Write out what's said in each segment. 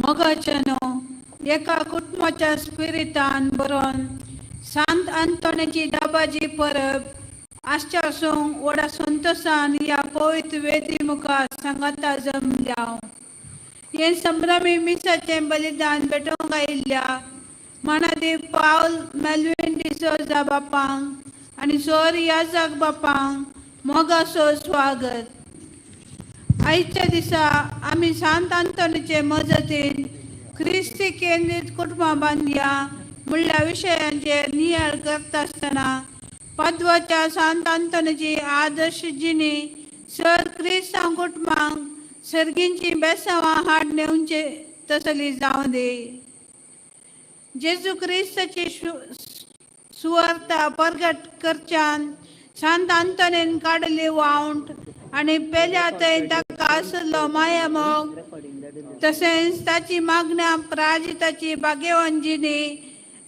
मोगाच्यानो एका कुटुंबाच्या स्पिरितान बरोवन सांत आंतोनीची दाबाजी परब आसच्या आसूंक व्हडा संतोसान ह्या पवित्र वेदी मुखार सांगाता जमल्या. हें संभ्रमी मिसाचें बलिदान भेटोवंक आयिल्ल्या मानादी पावल मेल्विन डिसोजा बापांक आनी सोर याजाक बापांक मोगासो स्वागत. आयच्या दिसा आमी सांत आंतोनीचे मजतीन क्रिस्ती केंद्रीत कुटुंबां बांदया म्हणल्या विशयांचेर नियाळ करता आसतना पद्वाच्या सांत आंतोनीची आदर्श जिणी सर क्रिस्तांव कुटुंबांक सर्गींची बेसांवां हाड नेवचे तसली जावं दी. जेजू क्रिस्ताची सुवार्ता परगट करच्यान सांत आंतोनीन काडली वावंट आनी पेल्या थंय ताका आसलो मायामोग तशेंच ताची मागण्या प्राजिताची भाग्यवान जिणी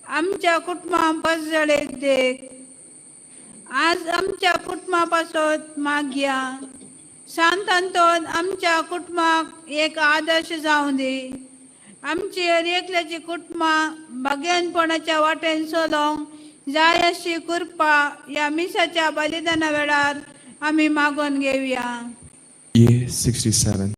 आमच्या कुटुंबां पसजळेक देख. आज आमच्या कुटुंबा पासत मागया सांत आंतोन आमच्या कुटुंबाक एक आदर्श जावं दी. आमची हर एकल्याची कुटुंबां भाग्यनपणाच्या वाटेन चलोवंक जाय अशी कृपा ह्या मिसाच्या बलिदाना वेळार आमी मागून घेवया. Year 67.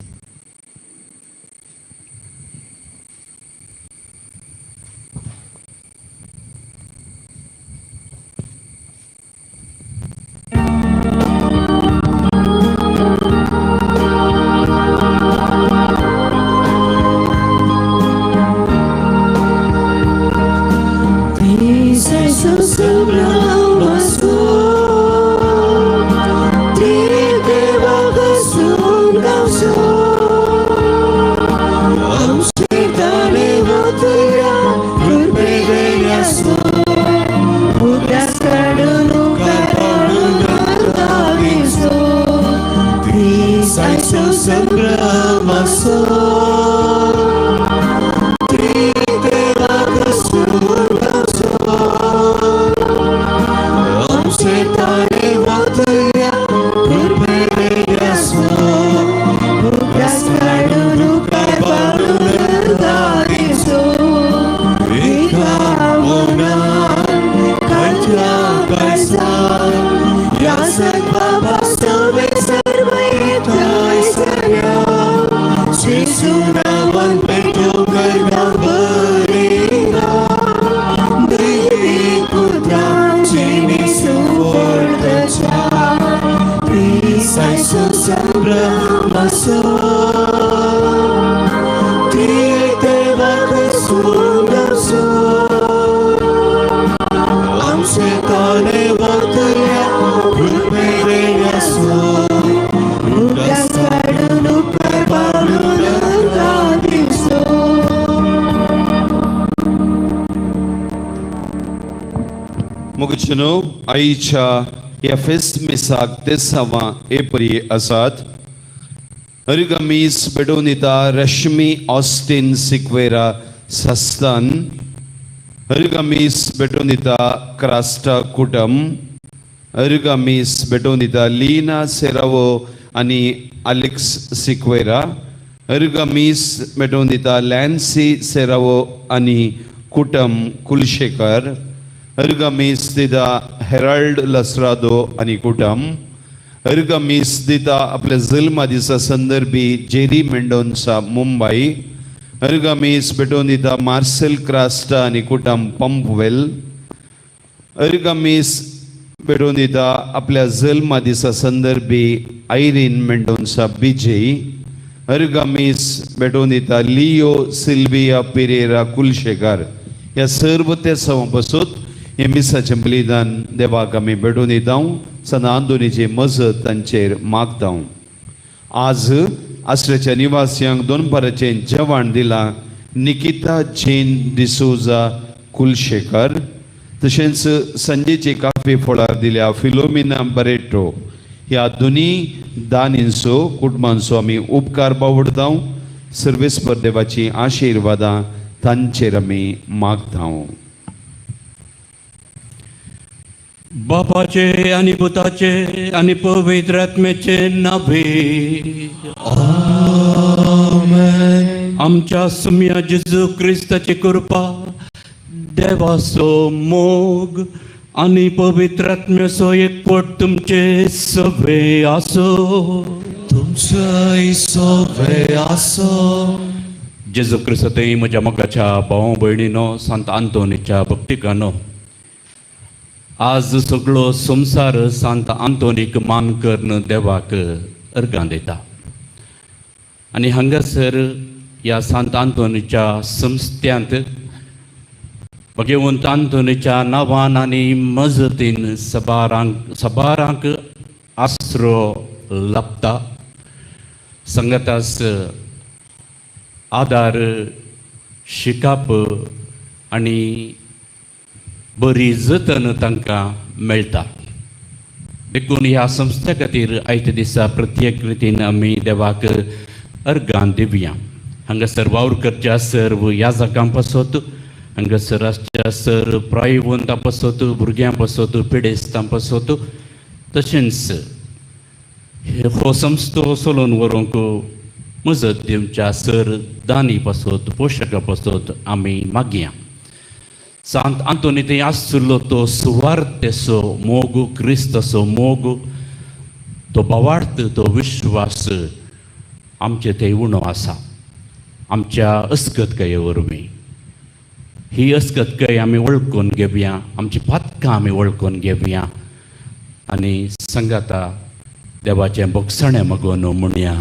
मुगचनो आईच्या ह्या फेस्त मिसाक तेसांवां एपरी आसात. अरिगमीस पेटोवन दिता रश्मी ऑस्टीन सिक्वेरा सस्तान. अरिगमीस पेटोवन दिता क्रास्टा कुटम. अरिगमीस पेटोवन दिता लीना सेरावो आनी अलेक्स सिक्वेरा. अरिगमीस पेटोवन दिता लॅन्सी सेरावो आनी कुटम कुलशेखर. अरिगमीस दिता हेराल्ड लसरादो आनी कुटम. अरिगमीस दिता आपल्या जल्मा दिसा संदर्भी जेरी मेंडोन्सा मुंबई. अरिगमीस पेटोवन दिता मार्सेल क्रास्टा आनी कुटम पंपवेल. अरिगमीस पेटोवन दिता आपल्या जल्मा दिसा संदर्भी आयरीन मेंडोन्सा बिजय. अरिगमीस पेटोवन दिता लियो सिल्विया पिरेरा कुलशेखर. ह्या सर्व त्या सवां पासून हें मिसाचें बलिदान देवाक आमी भेटोवन दिता. संत आंतोनीची मजत तांचेर मागता. आज आसऱ्याच्या निवासियांक दोनपाराचें जेवण दिलां निकिता जेन डिसोजा कुलशेखर. तशेंच संजेची काफी फळार दिल्या फिलोमिना बरेटो. ह्या दोनी दानींचो कुटुंबांचो आमी उपकार बावडता. सर्वेस्पर देवाची आशिर्वादां तांचेर आमी मागता. बापाचे आनी पुताचे आनी पवित्र आत्म्याचे नावे. आमेन. आमच्या सुम्या जेजू क्रिस्ताची कृपा, देवाचो मोग आनी पवित्र आत्म्याचो एकवट तुमचे सगळे आसो. तुमचेय सवे आसो. जेजू क्रिस्तांतय म्हज्या मोगाच्या भाव भयणीनो, सांत आंतोनीच्या भक्तिकानो, आज सगळो संवसार सांत आंतोनीक मान करून देवाक अर्गां दिता आनी हांगासर ह्या सांत आंतोनीच्या संस्थ्यांत भगवंत आंतोनीच्या नांवान आनी मजतीन सबारांक सबारांक आसरो लाबता, संगतास आदार, शिकाप आनी बरी जतन तांकां मेळटा. देखून ह्या संस्थे खातीर आयच्या दिसा प्रत्येक रितीन आमी देवाक अर्गां दिवया. हांगासर वावर करच्या सर्व याजकां पासत, हांगासर आसच्या सर प्रायवंतां पासत, भुरग्यां पासत, पिडेस्तां पासत, तशेंच हो संस्थो चलोवन व्हरूंक मजत दिवच्या सर दानी पासत, पोशका पासत आमी मागया. सांत आंतोनी थंय आशिल्लो तो सुवार्थेचो मोग, क्रिस्ताचो मोग, तो भावार्थ, तो विश्वास आमचे थंय उणो आसा आमच्या अस्कतकाये वरवीं. ही अस्कतकाय आमी वळखून घेवया, आमची पातकां आमी वळखून घेवया आनी संगाता देवाचें भोगसणें मागून म्हणया,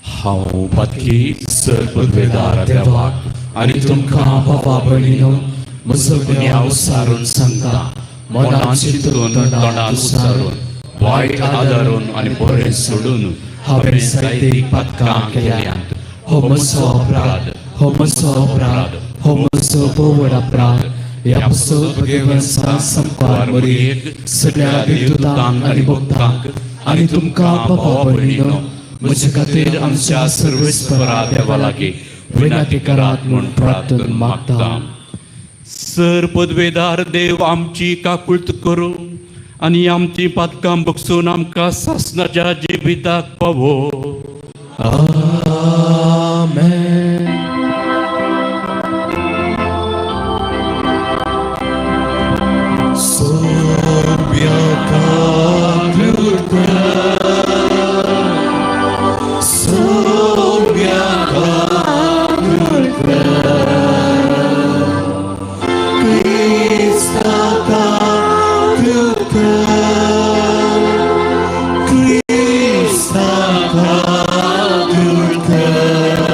हांव पातकी. सर पदवेदार देवाक आनी तुमकां बाबा भयणीनो, म्हजो गुन्यांव सारून सांगता. मनान चिंतून, तोंडान उच्चारून, वायट आदारून आनी बरें सोडून हांवें जायतीं पातकां केल्यांत. हो म्हजो अपराध, हो म्हजो अपराध, हो म्हजो भोव अपराध. ह्या पासत भगेवन सामकार मरियेक, सगळ्या देवदूतांक आनी भक्तांक आनी तुमकां बाबा भयणीनो, म्हजे खातीर आमच्या सर्वेस्परा देवा लागीं विनंती करात म्हूण प्रार्थना मागता. सर पदवेदार देव आमची काकुळट करूं आनी आमची पातकां बगसून आमकां सासनाच्या जिविताक पावो. आमेन. सोम्या काकुळट कर, सोम्या काकुळट कर, क्रिस्ता काकुळट कर, क्रिस्ता काकुळट कर,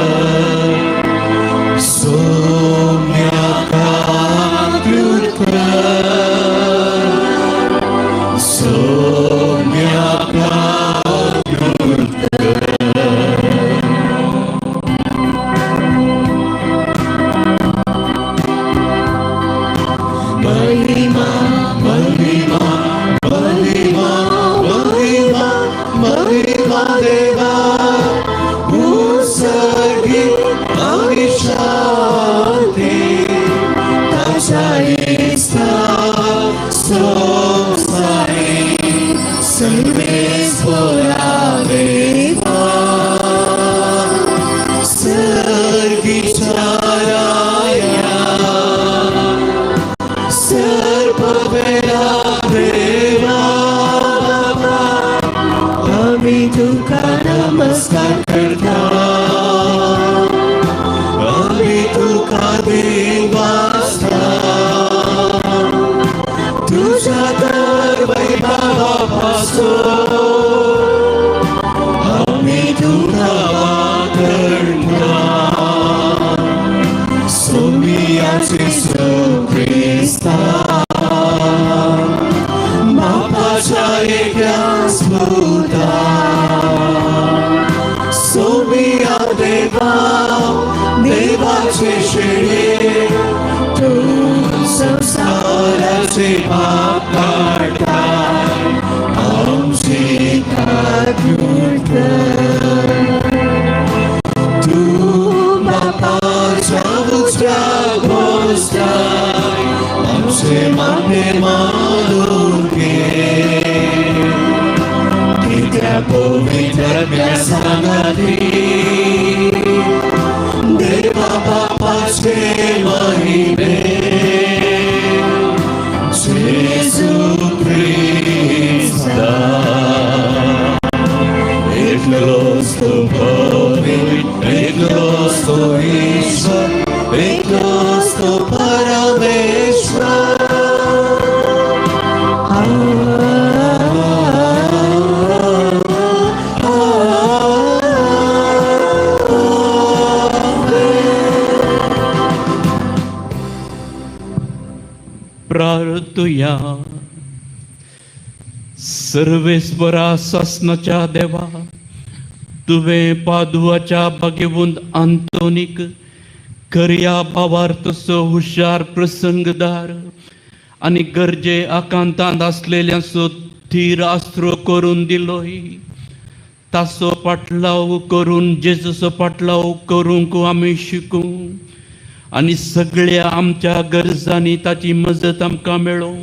सोम्या काकुळट कर, सोम्या काकुळट कर. महिमा, महिमा, महिमा, महिमा, महिमा देवा उत्सर्गी आणि शांती ताच्या इस्ता संसारी सर्वेस्परा देवा सर्गीच्या राया सर्पवेला देवा बाबा, आम्ही तुका नमस्कार करता, आम्ही तुका देवास्ता, तुझ्या तर वैभवापासून आम्ही तुका वाकडता. सोमिया जेजू क्रिस्ता बापाच्या एकल्या पुता, सोमिया देवा देवाचे शेळे, तूं संवसाराचे पाप काडटा, आमची काकुळट कर. तूं बापाच्या उजव्या बसताय, आमचे मागणे मानून घे. कित्या पवित्र सांगाती बापाचे महिमे जेजू क्रिस्ता एकलोच तो पवित्र एकलोच तो ईश्वर एकलोच तो परमेश्वर. प्रार्थुया. सर्वेस्वरा सासनाच्या देवा, तुवें पादुआच्या भाग्यवंत आंतोनीक खऱ्या भावार्थचो हुशार प्रसंगदार आनी गरजे आकांतांत आसलेल्यांचो थीर आस्रो करून दिलोय. ताचो पाटलाव करून जेजूचो पाटलाव करूंक आमी शिकूं आनी सगळ्या आमच्या गरजांनी ताची मजत आमकां मेळों.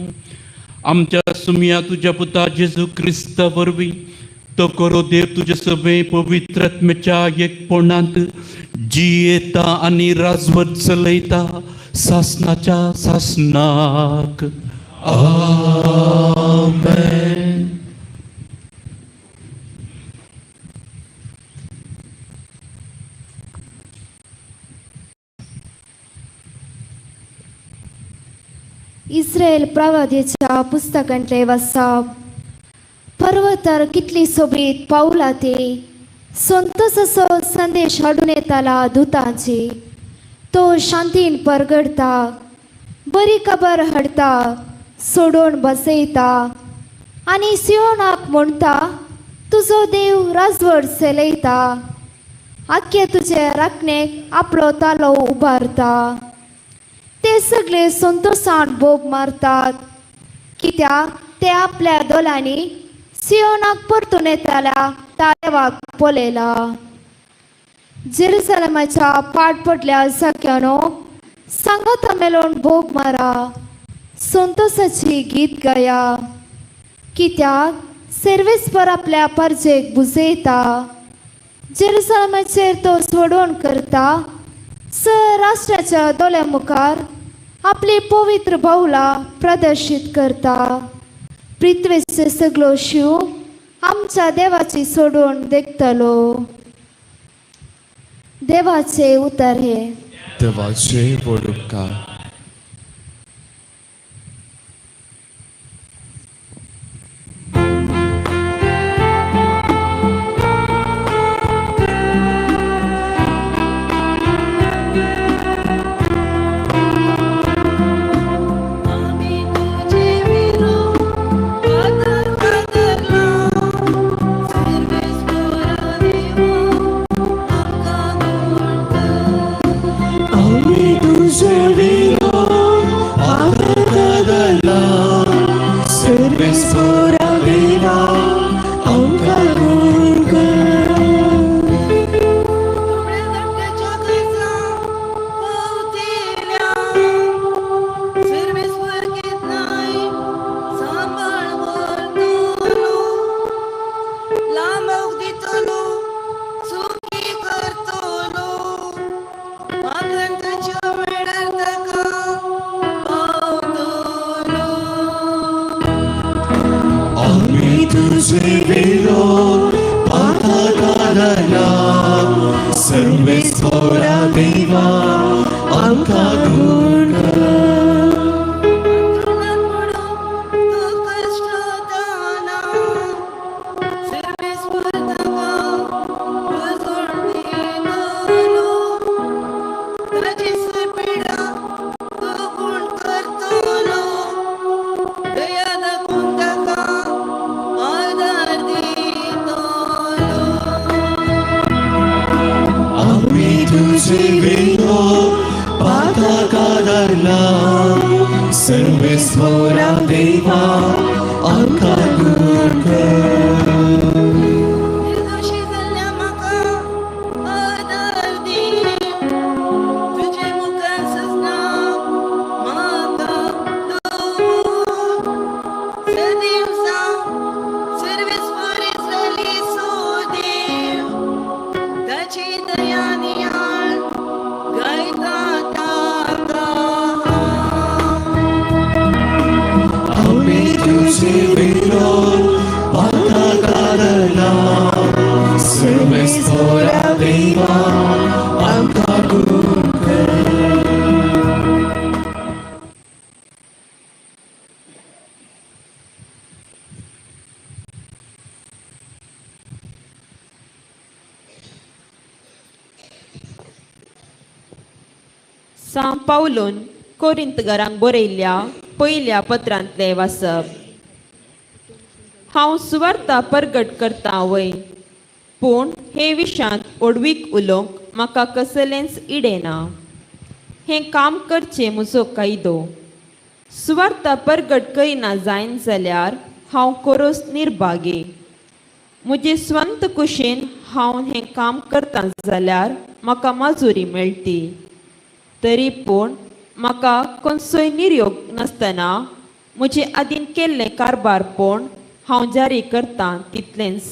आमच्या सुमया तुज्या पुता जेजू क्रिस्ता वरवीं तो करो देव तुजे सगळे पवित्र आत्म्याच्या एकपणांत जियेता आनी राजवत चलयता सासनाच्या सासनाक. आमेन. इस्रायल प्रवादेच्या पुस्तकांतले वाचप. पर्वतार कितली सोबीत पावलां ती संतोसाचो संदेश हाडून येताला दुतांची. तो शांतीन परगडता, बरी खबर हाडता, सोडोवन बसयता आनी सियोनाक म्हणटा, तुजो देव राजवट चलयता. आख्खे तुजे राखणेक आपलो तालो उबारता. ते सगळे संतोसान बोब मारतात कित्याक ते आपल्या दोलांनी सियोनाक परतून येताल्या तारेवाक पळयला. जेरुसलमाच्या पाट पडल्या जाग्यानो सांगाता मेलोवन बोब मारा, संतोसाची गीत गाया, कित्याक सर्वेस्पर आपल्या परजेक बुजयता. जेरुसलमाचेर तो सोडवण करता, स राष्ट्राच्या दोळ्या मुखार आपली पवित्र बावलां प्रदर्शीत करता. पृथ्वेचे सगळो शिव आमच्या देवाची सोडवण देखतलो. देवाचे उतर हे. देवाचे व्हड उपकार. आमी तुजे विरो आदर कादरला सर्वेस्परा देवा आमकां गुण कर. आमी तुजे विरो आदर कादरला सर्वेस्परा देवा आमकां गुण कर. तुमळ्या धाकट्याच्या गरजां पावतेल्या सर्वेस्पर केन्नाय सांबाळ व्हरतलो, लांबोक दितलो, सुखी करतलो, आकांताच्या वेळार ताका पावतलो. आमी तुजे विरो आदर कादरला सर्वेस्परा देवा आमकां गुण कर. अंथरुणात पडूं तो कश्टताना सर्वेस्पर ताका भरजण दितलो, ताजी पिडा तो गुण करतलो, दया दाखोवन ताका आदार दितलो. आमी तुजे विरो आदर कादरला सर्वेस्परा देवा आमकां गुण कर. निर्दोशी जाल्ल्या म्हाका आदार दी, तुजे मुखार सजना म्हाका दवर. सदैव जावं सर्वेस्पर इस्रायलीचो देव, ताची दया नियाळ गायतलो. सर्वेस्पोरा देवा आमकां गुण कर. सां पावलून कोरिंतगरांक बरयल्ल्या पयल्या पत्रांतलें वाचप. हांव सुवार्ता परगट करता वय, पूण हे विशांत ओडवीक उलोवंक म्हाका कसलेंच इडें ना. हें काम करचें म्हजो कायदो. सुवार्ता परगट करिना जायन जाल्यार हांव कोरोस निर्भागी. म्हजे स्वंत कुशीन हांव हें काम करता जाल्यार म्हाका माजुरी मेळटी. तरी पूण म्हाका कोणसोय निर्योग नासतना म्हजे आदीन केल्लें कारबारपण हांव जारी करता तितलेंच.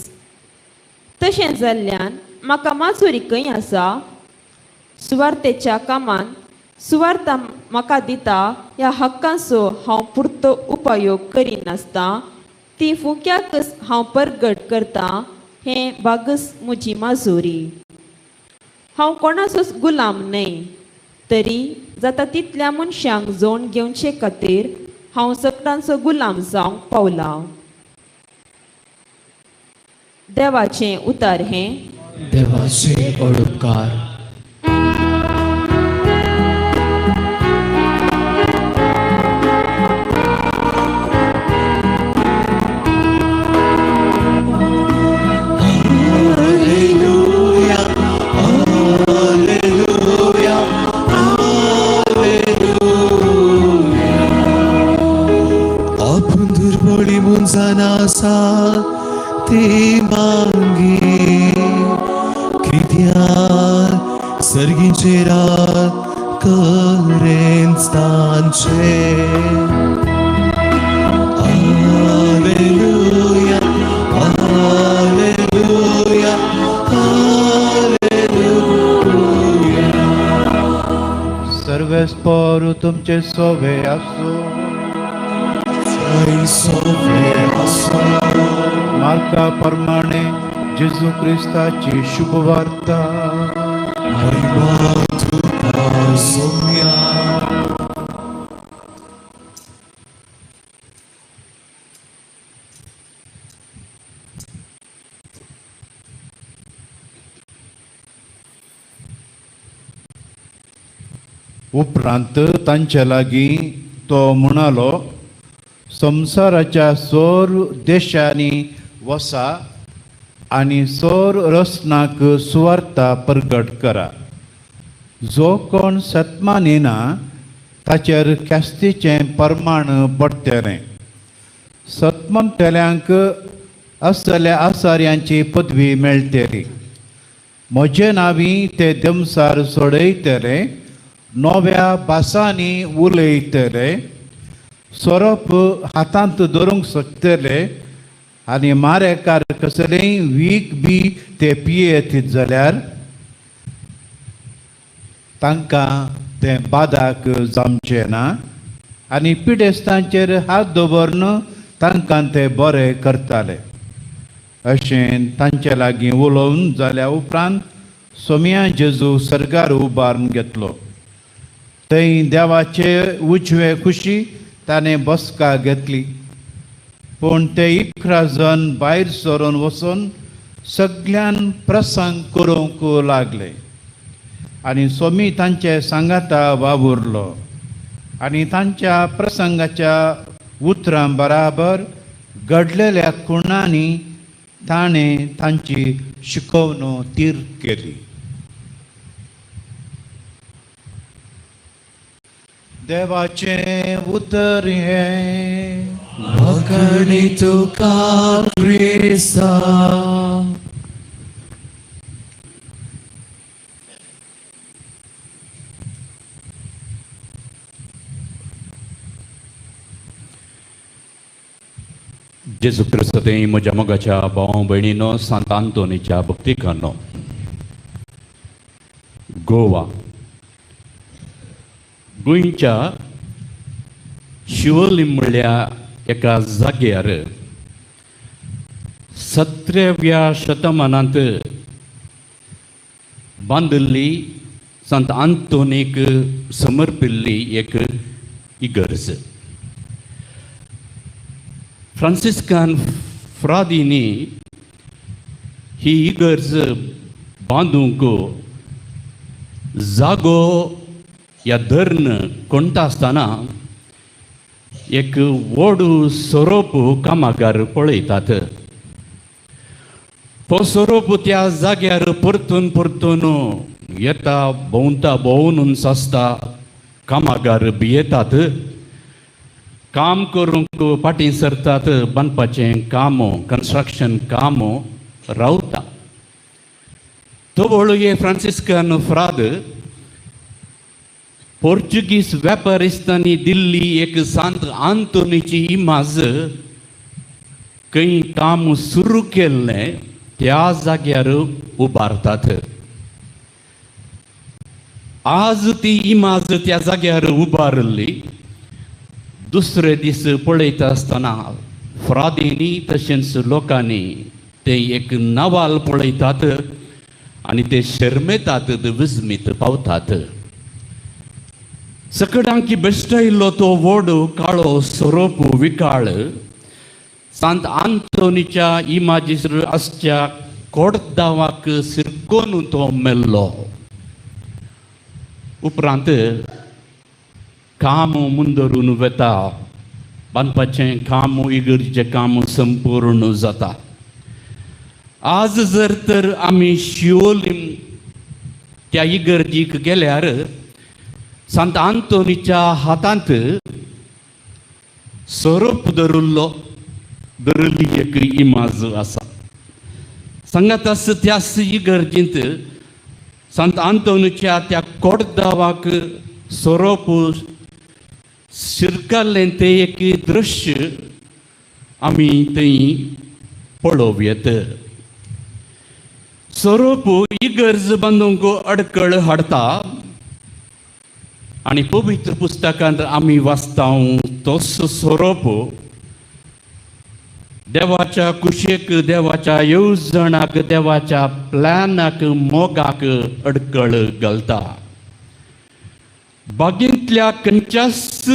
तशें जाल्ल्यान म्हाका माजुरी खंय आसा? सुवार्तेच्या कामान सुवार्ता म्हाका दिता ह्या हक्कांचो हांव पुरतो उपयोग करिनासता ती फुक्याकच हांव परगट करता. हें बागच म्हजी माजुरी. हांव कोणाचोच गुलाम न्हय, तरी जाता तितल्या मनशांक जोड घेवचे खातीर हांव सगळ्यांचो गुलाम जावंक पावलां. देवाचें उतार हें. देवाचे उपकार. आपूण दुर्बळी मनसान आसा ती मागी कित्याक सर्गीचेर करेंच तांचे. Alleluia, alleluia, alleluia. सर्वेस्पोर तुमचे सोवे आसूं. जय सोवे आसूं. मार्का प्रमाणे जेजू क्रिस्ताची शुभवार्ता. महिमा तुका सोम्या. उपरांत तांचे लागीं तो म्हणालो, संवसाराच्या सोर देशांनी वसा आनी सोर रसनाक सुवार्ता परगट करा. जो कोण सत्मान येना ताचेर ख्यास्तीचें प्रमाण पडटलें. सतमनतल्यांक असल्या आसार्यांची पदवी मेळटली. म्हजे नांवी ते दमसार सोडयतले, नव्या भासांनी उलयतले, सोरोप हातांत धरूंक शकतले आनी मारेकार कसलेंय वीख बी ते पियेत जाल्यार तांकां तें बादाक जावचें ना आनी पिडेस्तांचेर हात दवरून तांकां ते बरे करताले. अशें तांचे लागीं उलोवन जाल्या उपरांत सोम्या जेजू सर्गार उबारून घेतलो. थंय देवाचे उजवे खुशी ताणें बसका घेतली. पूण ते 11 जण भायर सरून वचून सगल्यान प्रसंग करूंक लागले आनी सोमी तांचे सांगाता वावुरलो आनी तांच्या प्रसंगाच्या उतरां बराबर घडलेल्या खुणांनी ताणें तांची शिकोवणू तीर केली. देवाचें उतर हें. वाखाणी तुका क्रिस्ता. जेजू क्रिस्तांत म्हज्या मोगाच्या भाव भयणीनो, सांत आंतोनीच्या भक्तिकांनो, गोवा गोंयच्या शिवोली म्हणल्या एका जाग्यार 17व्या शतमानांत बांदिल्ली सांत आंतोनीक समर्पिल्ली एक इगर्ज. फ्रांसिस्कान फ्रादींनी ही इगर्ज बांदूंक जागो या धर्ण कोणता आसतना एक व्हड सोरोप कामागार पळयतात. तो सोरोप त्या जाग्यार परतून परतून येता, भोंवता, भोंवून आसता. कामागार भियेतात, काम करूंक फाटीं सरतात, बांदपाचें काम, कन्स्ट्रक्शन काम रावता. तवळ हे फ्रांसिस्कन फ्राद पोर्चुगीज वेपारिस्तांनी दिल्ली एक सांत आंतोनीची इमाज खंय काम सुरू केल्लें त्या जाग्यार उबारतात. आज ती इमाज त्या जाग्यार उबारिल्ली दुसरे दीस पळयता आसतना फ्रादींनी तशेंच लोकांनी ते एक नवाल पळयतात आनी ते शर्मेतात, विस्मीत पावतात. सकडांकी बेश्टायिल्लो तो व्हड काळो सोरोप विकाळ सांत आंतोनीच्या इमाजीसर आसच्या कोडदावाक सिरकोन तो मेल्लो. उपरांत काम मुंदरून वेता, बांदपाचें काम, इगर्जेचें काम संपूर्ण जाता. आज जर तर आमी शिवोलीम त्या इगर्जीक गेल्यार सांत आंतोनीच्या हातांत सोरोप धरिल्लो, धरिल्ली एक इमाज आसा. सांगात आस त्याच इगर्जींत सांत आंतोनीच्या त्या कोडदावाक सोरोप शिरकाल्लें तें एक दृश्य आमी थंय पळोवयेत. सोरोप इगर्ज बांदूंक अडकळ हाडटा आनी पवित्र पुस्तकांत आमी वाचता तोच सोरोप देवाच्या कुशेक, देवाच्या येवजणाक, देवाच्या प्लॅनाक, मोगाक अडकळ घालता. बागेंतल्या खंयच्याच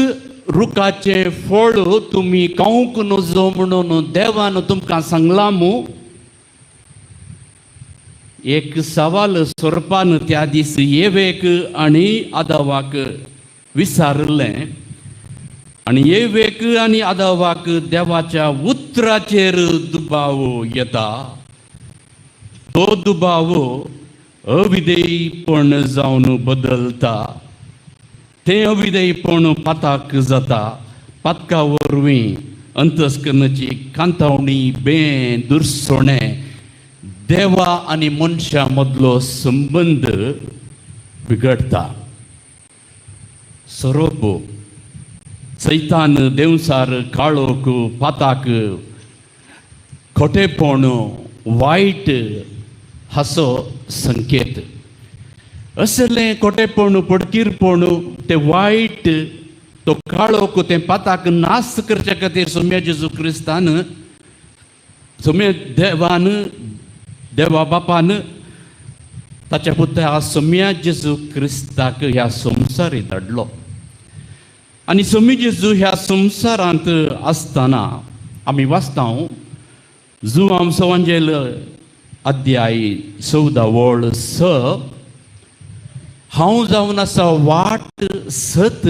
रुखाचें फळ तुमी खावंक नजो म्हणून देवान तुमकां सांगलां मू, एक सवाल सोरपान त्या दीस येवेक आनी आदावाक विचारलें आनी येवेक आनी आदावाक देवाच्या उतराचेर दुबाव येता. तो दुबाव अविधेयपण जावन बदलता. तें अविधेयपण पाताक जाता. पातका वरवीं अंतस्करणाची कांतावणी, बें, दुरसोणें, देवा आनी मनशा मदलो संबंद बिगडटा. सोरोप, सैतान, देंवसार, काळोख, पाताक, खोटेपण, वायट हाचो संकेत. असलें खोटेपण, पडकीरपण, तें वायट, तो काळोख, तें पाताक नाश करच्या खातीर सोम्या जेजू क्रिस्तान, सोम्या देवान, देवा बापान ताच्या पुता सोम्या जेजू क्रिस्ताक ह्या संवसारी धाडलो. आनी सोमी जेजू ह्या संवसारांत आसतना आमी वाचता जुवाम सवांजेल अध्याय 14 वळ 6, हांव जावन आसा वाट, सत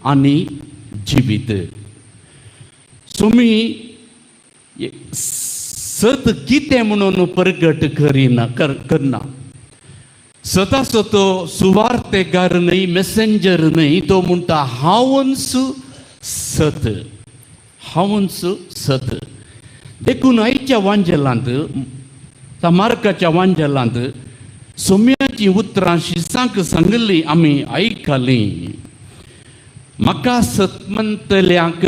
आनी जिवीत. सोमी सत कितें म्हणून प्रगट करिना, करना. सताचो तो सुवार्तेकार न्हय, मेसेंजर न्हय. तो म्हणटा, हांवच सत, हांवच सत. देखून आयच्या वांजेलांत, मार्काच्या वांजेलांत सोम्याचीं उतरां शिसांक सांगिल्लीं आमी आयकलीं. म्हाका सत म्हणटल्यांक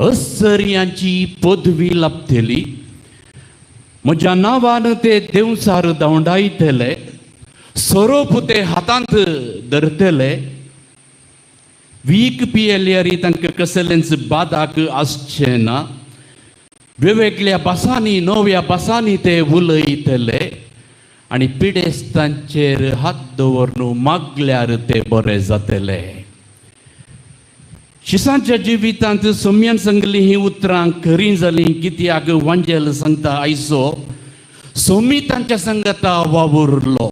असर्यांची पदवी लाभतली, म्हज्या नांवान ते देंवचार धांवडायतले, सोरोप ते हातांत धरतले, वीख पियेल्यार तांकां कसलेंच बादाक आसचें ना, वेगवेगळ्या भासांनी, नव्या भासांनी ते उलयतले. आनी पिडेस्तांचेर हात दवरून मागल्यार ते बरे जातले. शिसांच्या जिवितांत सोम्यान सांगली हीं उतरां खरीं जालीं कित्याक वांजेल सांगता आयचो सोमी तांच्या संगता वावुरलो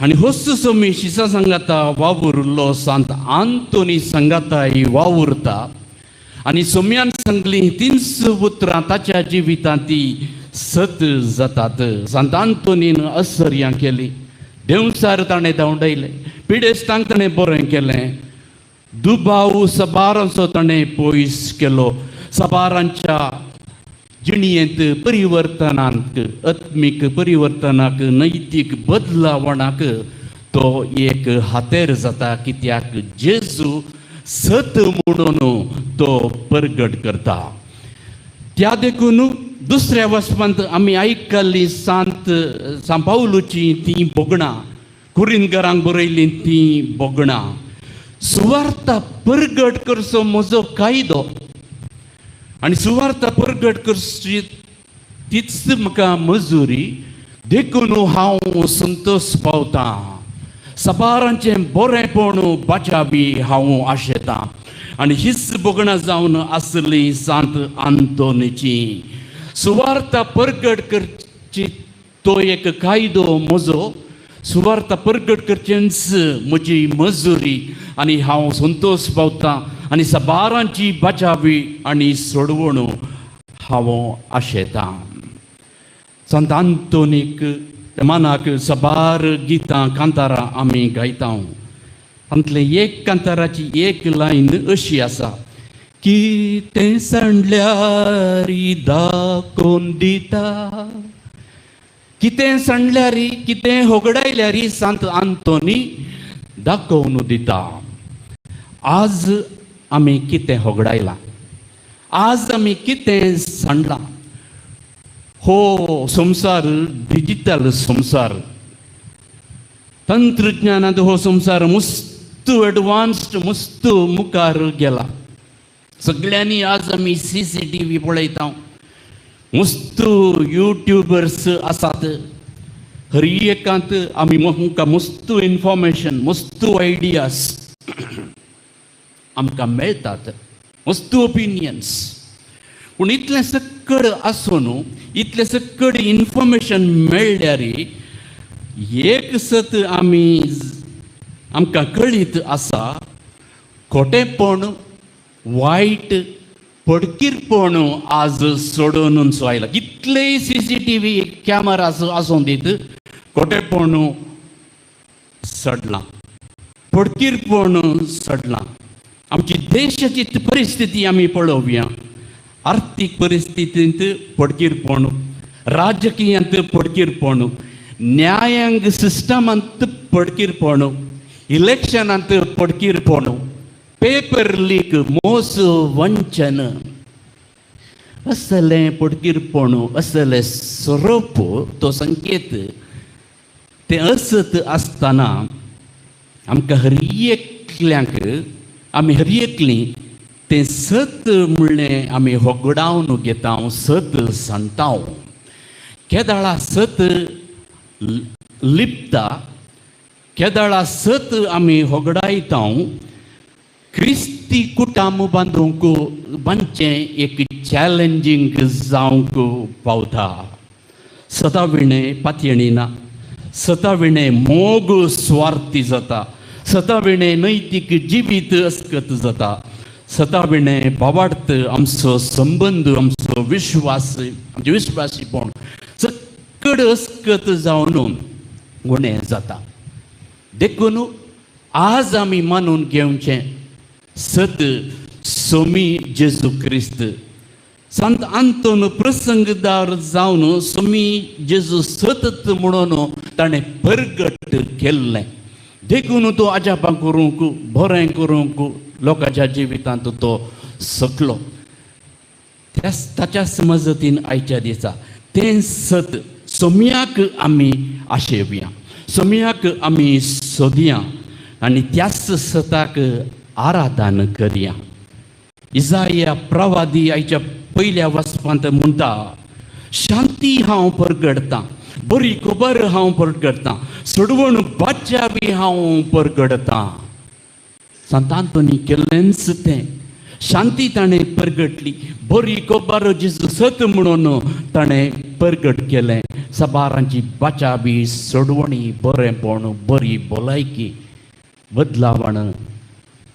आनी होच सोमी शिसा सांगाता वावुरलो सांत आंतोनी सांगाताय वावुरता आनी सोम्यान सांगली तींच उतरां ताच्या जिवितांत ती सत जातात. सांत आंतोनीन असर्यां केली, देंवचार ताणें धांवडायले, पिडेस्तांक ताणें बरें केलें, दुबाव सबारांचो ताणें पयस केलो, सबारांच्या जिणयेंत परिवर्तनाक, आत्मीक परिवर्तनाक, नैतीक बदलावणाक तो एक हातेर जाता कित्याक जेजू सत म्हणून तो परगट करता. त्या देखून दुसऱ्या वचपांत आमी आयकल्ली सांत सांपावलूची तीं भोगणां, कुरिनगरांक बरयल्लीं तीं भोगणां, सुवार्ता परगट करचो म्हजो कायदो आनी सुवार्ता परगट करची तीच म्हाका मजुरी, देखून हांव संतोश पावतां, सबारांचें बरेंपण बाचाबी हांव आशेतां. आनी हीच भोगणां जावन आसली सांत आंतोनीची. सुवार्ता परगट करची तो एक कायदो म्हजो, सुवार्ता परगट करचेंच म्हजी मजुरी आनी हांव संतोश पावतां आनी सबारांची बाचावी आनी सोडवण हांव आशेतां. सांत आंतोनीक मनाक सबार गितां कांतारां आमी गायता. तांतलें एक कांताराची एक लायन अशी आसा, कितें सांडल्यार दाखोवन दिता, कितें सांडल्यार, कितें होगडायल्यार सांत आंतोनी दाखोवन दिता. आज आमी कितें होगडायलां, आज आमी कितें सांडलां? हो संवसार डिजिटल संवसार, तंत्रज्ञानांत हो संवसार मस्त एडवान्स्ड, मस्त मुखार गेला. सगळ्यांनी आज आमी CCTV पळयता, मस्त युट्युबर्स आसात, हर एकांत आमी आमकां मस्त इन्फॉर्मेशन, मस्त आयडियास आमकां मेळटात, मस्त ओपिनियन्स. पूण इतलें सकड आसून, इतलें सकड इन्फॉर्मेशन मेळ्ळ्यार एक सत आमी आमकां कळीत आसा, खोटेपण, वायट, पडकीरपण आज सोडून आयला. कितलेय CCTV camera आसूं दीत, खोटेपण सडलां, पडकीरपण सडलां. आमची देशाची परिस्थिती आमी पळोवया, आर्थीक परिस्थितींत पडकीरपण, राजकीयांत पडकीरपण, न्यायांग सिस्टमांत पडकीरपण, इलेक्शनांत पडकीरपण, पेपर लीक, मोस, वंचन, असलें पडकीरपण, असलें स्वरूप, तो संकेत तें असत आसतना आमकां हर एकल्यांक, आमी हर एकलीं तें सत म्हणलें आमी होगडावन घेता, सत सांगता. केदाळा सत लिपता, केदाळा सत आमी होगडायता. क्रिस्ती कुटाम बांदूंक बांदचें एक चॅलेंजींग जावंक पावता. सता विणें पातयणी ना, सता विणें मोग स्वार्थी जाता, सता विणें नैतीक जिवीत अस्कत जाता, सता विणें बाबार्थ आमचो संबंद, आमचो विश्वास, आमचें विश्वासीपण सकड अस्कत जावन उणें जाता. देखून आज आमी मानून घेवचें सत सोमी जेजू क्रिस्त. सांत आंतोन प्रसंगदार जावन सोमी जेजू सतत म्हणून ताणें परगट केल्लें. देखून तो अजापां करूंक, बरें करूंक लोकांच्या जिवितांत तो सकलो. त्याच ताच्याच मजतीन आयच्या दिसा तें सत सोम्याक आमी आशेवया, सोम्याक आमी सोदया आनी त्याच सताक आराधन करया. इजाया प्रवादी आयच्या पयल्या वचपांत म्हणटा, शांती हांव परगडतां, बरी खबर हांव परगडटां, सोडवण बाच्यावी हांव परगडटां. सांत आंतोनी केल्लेंच तें, शांती ताणें परगटली, बरी खबर जेजू सत म्हणून ताणें परगट केलें. सबारांची बाचाबी, सोडवणी, बरेंपण, बरी भलायकी, बदलावण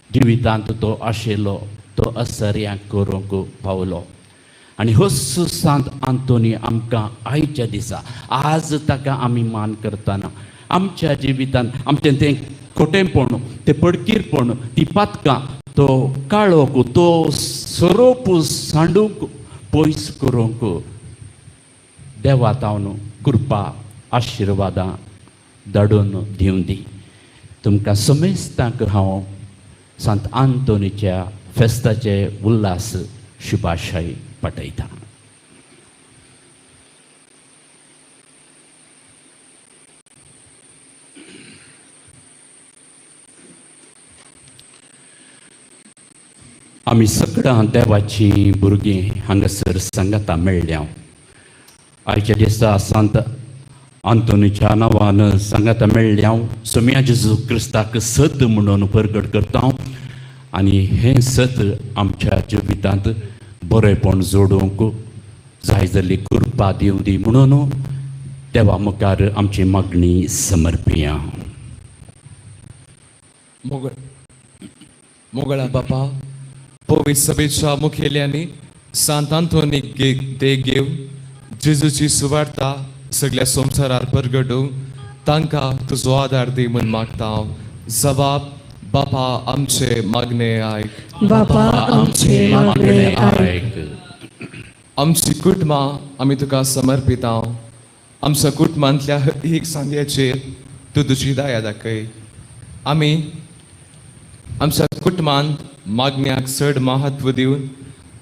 जिवितांत तो आशिल्लो, तो असर्यांक करूंक पावलो. आनी होच सांत आंतोनी आमकां आयच्या दिसा आज ताका आमी मान करतना आमच्या जिवितांत आमचें तें खोटेंपण, तें पडकीरपण, ती पातकां, तो काळोख, तो सोरोप सांडूंक पयस करूंक देवा तावन कृपा आशिर्वादां धाडून दिवं दी. तुमकां समेस्तांक हांव सांत आंतोनीच्या फेस्ताचे उल्हास शुभाशय पाठयतां. आमी सगळ्यां देवाचीं भुरगीं हांगासर सांगाता मेळ्ळ्या. आयच्या दिसा सांत आंतोनीच्या नांवान सांगाता मेळ्ळ्या. सोम्या जेजू क्रिस्ताक सत म्हणून परगट करता आनी हें सत आमच्या जिवितांत बरेंपण जोडूंक जाय जाल्ली कृपा दिवं दी म्हणून देवा मुखार आमची मागणी समर्पिया. मोगळा बापा, पवित्र सभेच्या मुखेल्यांनी सांत आंतोनीक देख घेवन जेजूची सुवार्ता सगळ्या संवसारार परगटूंक तांकां तुजो आदार दी म्हूण मागता हांव. जबाब बापा आमचे मागणे आयक. बापा आमचे मागणे आयक. आमची कुटुंबां आमी तुका समर्पिता. आमच्या कुटुंबांतल्या एक सांग्याचेर तूं तुजी दया दाखय. आमी आमच्या कुटुंबांत मागण्याक चड महत्व दिवन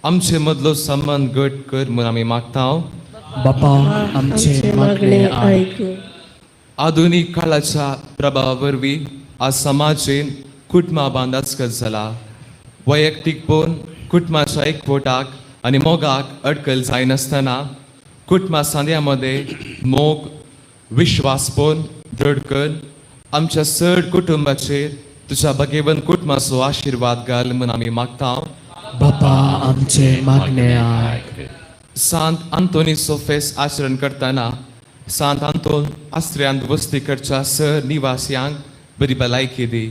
आमचे मदलो संबंद घट कर म्हूण आमी मागता. बापा आमचे मागणे आयक. आधुनीक काळाच्या प्रभावा वरवीं आज समाजेन कुटुंबा बांदाचकत जाला. वैयक्तीकपण कुटुंबाच्या एकवटाक आनी मोगाक अडकल जायनासतना कुटुंबा सांद्या मदें मोग, विश्वासपण दृढ कर. आमच्या चड कुटुंबाचेर तुज्या भगेवन कुटुंबाचो आशिर्वाद घाल म्हूण आमी मागता. बापा आमचे मागणे आयक. सांत आंतोनीचो फेस्त आचरण करतना सांत आंतोन आसऱ्यांत वस्ती करच्या सर निवासियांक बरी भलायकी दी.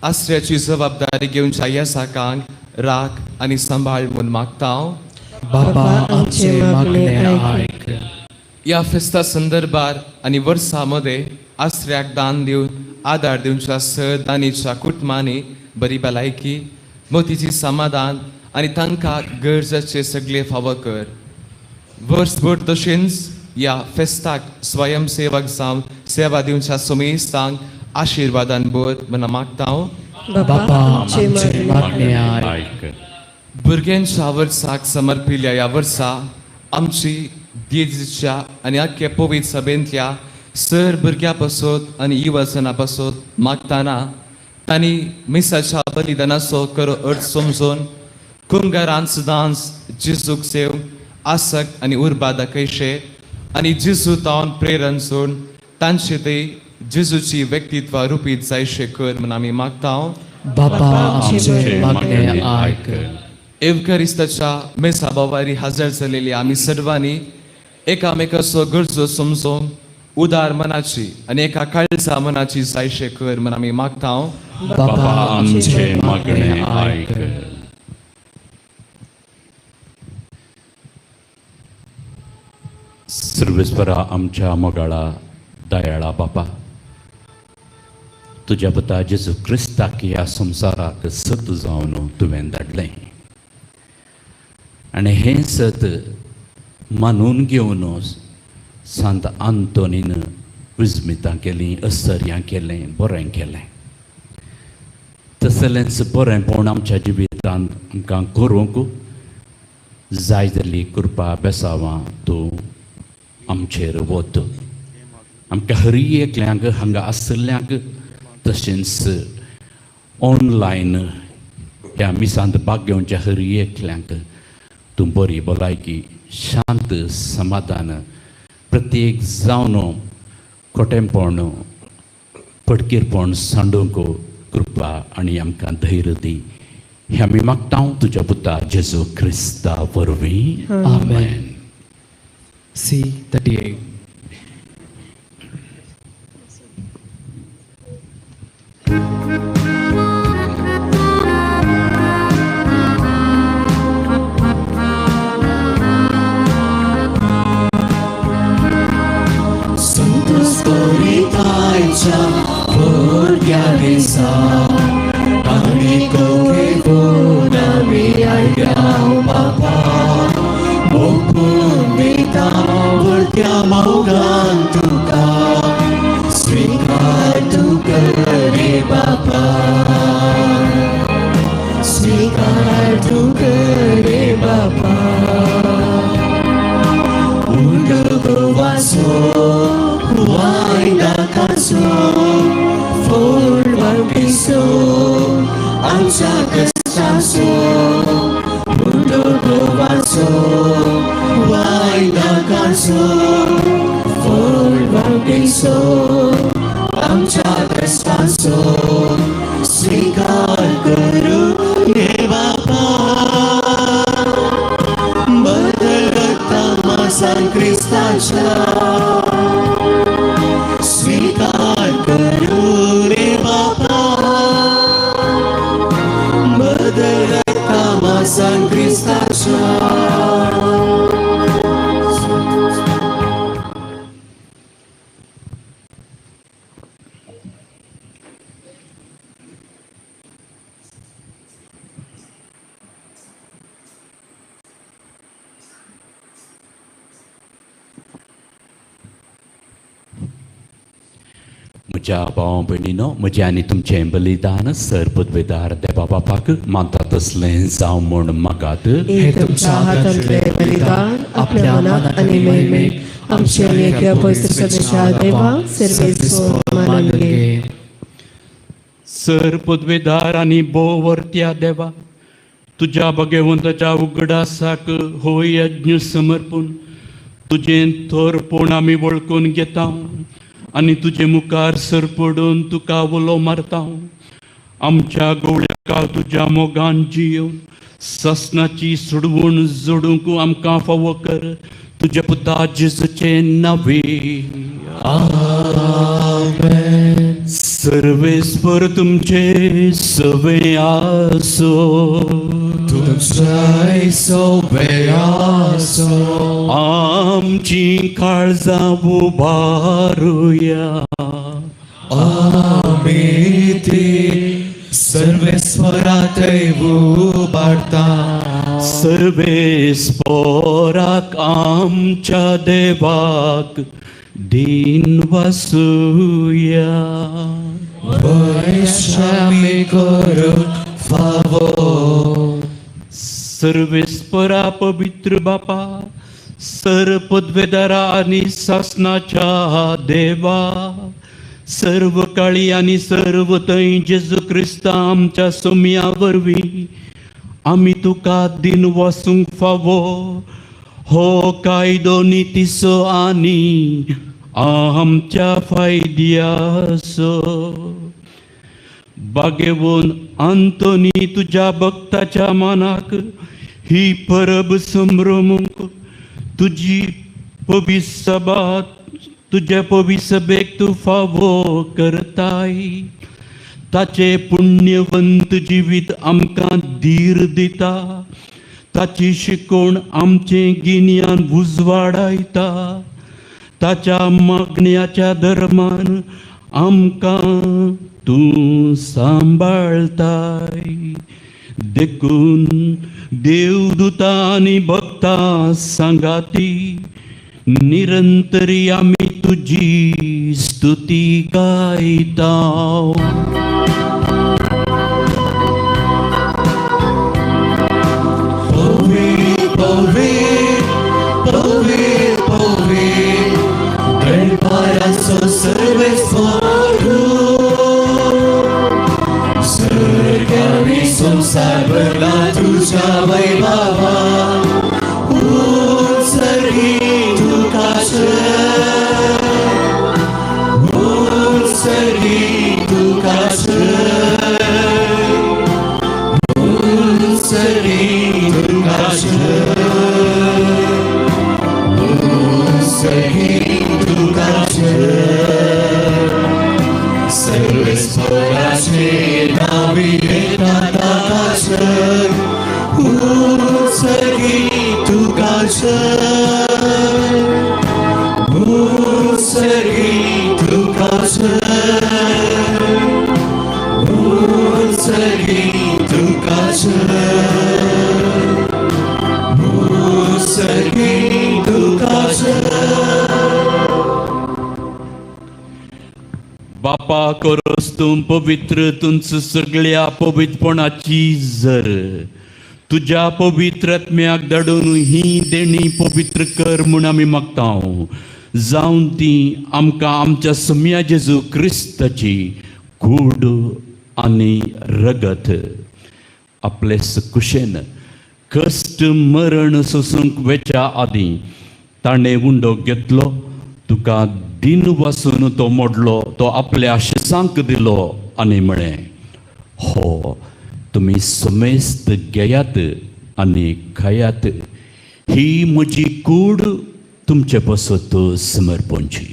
आसऱ्याची जबाबदारी घेवच्या येसाकांक राख आनी सांबाळ म्हूण मागता. बापा आमचे मागणे आयक. ह्या फेस्ता संदर्भार आनी वर्सा मदें आसऱ्याक दान दिवन आदार दिवच्या सर दानीच्या कुटुंबांनी बरी भलायकी, मोतीची समाधान आनी तांकां गरजेचे सगळे फावो कर. वर्सभर तशेंच ह्या फेस्ताक स्वयंसेवक जावन सेवा दिवच्या सुमेस्तांक आशिर्वादान भर म्हूण मागता. बापा आमचे मागणे आयक. भुरग्यांच्या वर्साक समर्पिल्ल्या ह्या वर्सा आमची देजेच्या आनी आख्या पवित्र सभेंतल्या सर भुरग्यां पासत आनी युवजना पासत मागतना तांणी मिसाच्या बलिदानाचो खरो अर्थ समजून कुंगरान सदांच जेजूक सेव आसक्त आनी उर्बा दाखयशे आनी जेजू तावन प्रेरण सोड तांचे ते जेजूची व्यक्तित्व रुपीत जायशे कर म्हूण आमी मागता. बापा आमचे मागणे आयक. एवकरिस्ताच्या मेसा बावारी हजर जालेली आमी सर्वांनी एकामेकाचो गरजो समजून उदार मनाची आनी एका काळजा मनाची जायशे कर म्हूण आमी मागता. बापा आमचे मागणे आयक. सर्वेस्परा आमच्या मोगाळा दयाळा बापा, तुज्या पुता जेजू क्रिस्ताक ह्या संवसाराक सत जावन तुवें धाडलें आनी हें सत मानून घेवन सांत आंतोनीन विस्मितां केलीं, असर्यां केलें, बरें केलें. तसलेंच बरेंपण आमच्या जिवितांत आमकां करूंक जाय जाल्ली कृपा बेसावां तूं आमचेर वत. आमकां हरी एकल्यांक हांगा आशिल्ल्यांक तशेंच ऑनलायन ह्या मिसांत भाग घेवच्या हरी एकल्यांक तूं बरी भलायकी, शांत, समाधान प्रत्येक जावन खोटेंपण फटकीरपण सांडूंक कृपा आनी आमकां धैर्य दी. हें आमी मागता तुज्या पुता जेजू क्रिस्ता वरवीं. आमेन. C38. Santos भुरग्या दिसा आनी घेवन आमी आयल्या बापा मोगून दिता भुरग्या मोगान तुका स्वीकार तूं कर रे बापा स्वीकार तूं कर रे बापा उंडो वायनाकाचो फोड वापिसो आमच्या कश्टाचो उंडो गोवाचो वायनाकाचो फोड वापिसो आमच्या कश्टाचो स्वीकार करू रे बापा बदलता मासान क्रिस्ताच्या स्वीकार करू रे बापा बदलता मासान क्रिस्ताच्या. म्हज्या भाव भयणीनो, म्हजें आनी तुमचें बलिदान सर पदवेदार देवा बापाक मानता तसलें जावं म्हूण मागात. हे तुमच्या हातांतले बलिदान आपल्या मनाक आनी महिमेक आमच्या एका पवित्र सभेच्या देवा सर्वेस्पर मानून घे. सर पदवेदार आनी भोववर्त्या देवा, तुज्या भगवंताच्या उगडासाक हो यज्ञ समर्पून तुजें थोरपण आमी वळखून घेता आनी तुजे मुखार सरपडून तुका उलो मारता. आमच्या गवळ्याक तुज्या मोगान जियोवन ससनाची सोडवण जोडूंक आमकां फावो कर तुज्या पुता जेजूचें नांवे. आमेन. सर्वेस्पर तुमचे सवे आसो. तुमच्याय सवे आसो. आमची काळजां उबारुया. आमी ती सर्वेस्परातय उबारता. सर्वेस्पराक आमच्या देवाक दिन वसुया. बरें करूंक फावो. सर्वेस्परा पवित्र बापा, सर पदवेदारा आनी सासनाच्या देवा, सर्व काळी आनी सर्व थंय जेजू क्रिस्ता आमच्या सोम्या वरवीं आमी तुका दिन वसूंक फावो हो कायदो नितीचो आनी आमच्या फायद्याचो. बागेवन आंतोनी तुज्या भक्ताच्या मनाक ही परब संभ्रमूंक तुजी पवित्र सभा तुज्या पवित्र सभेक तूं फावो करताय. ताचें पुण्यवंत जिवीत आमकां धीर दिता. ताची शिकवण आमचें गिन्यान उजवाडायता. ताच्या मागण्याच्या धर्मान आमकां तूं सांबाळताय. देखून देवदूता आनी भक्तां सांगाती निरंतरी आमी तुजी स्तुती गायता. पवित्र पवित्र पवित्र दरबाराचो सर्वेस्पर स्वर्ग आनी संवसार भरला तुज्या वैभवान. उंच तुका शरण. तुका जय सर्वेस्पराचे नावी येता ताका जय उत्सर्गी तुका जय उत्सर्गी तुका जय उत्सर्गी तुका जय उत्सर्गी तुका जय. बापा करोस तूं पवित्र तुंच सगळ्या पवित्रपणाची जर तुज्या पवित्र आत्म्याक धाडून ही देणी पवित्र कर म्हूण आमी मागता जावन ती आमकां आमच्या सम्या जेजू क्रिस्ताची कूड आनी रगत आपले कुशेन कश्ट मरण सोसूंक वेच्या आदीं ताणें उंडो घेतलो तुका दिन वासून तो मोडलो तो आपल्या शिसांक दिलो आनी म्हळें हो तुमी समेस्त घेयात आनी खायात ही म्हजी कूड तुमचे पासत समर्पणची.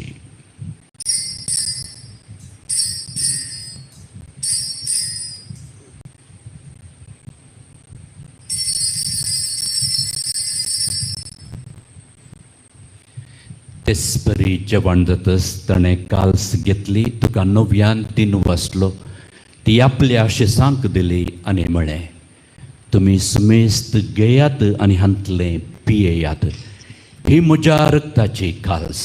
तेच परी जेवण जातच ताणें काल्स घेतली तुका नव्यान तीन वाचलो ती आपल्या शिसांक दिली आनी म्हळें तुमी समेस्त घेयात आनी हांतलें पियेयात ही म्हज्या रक्ताची काल्स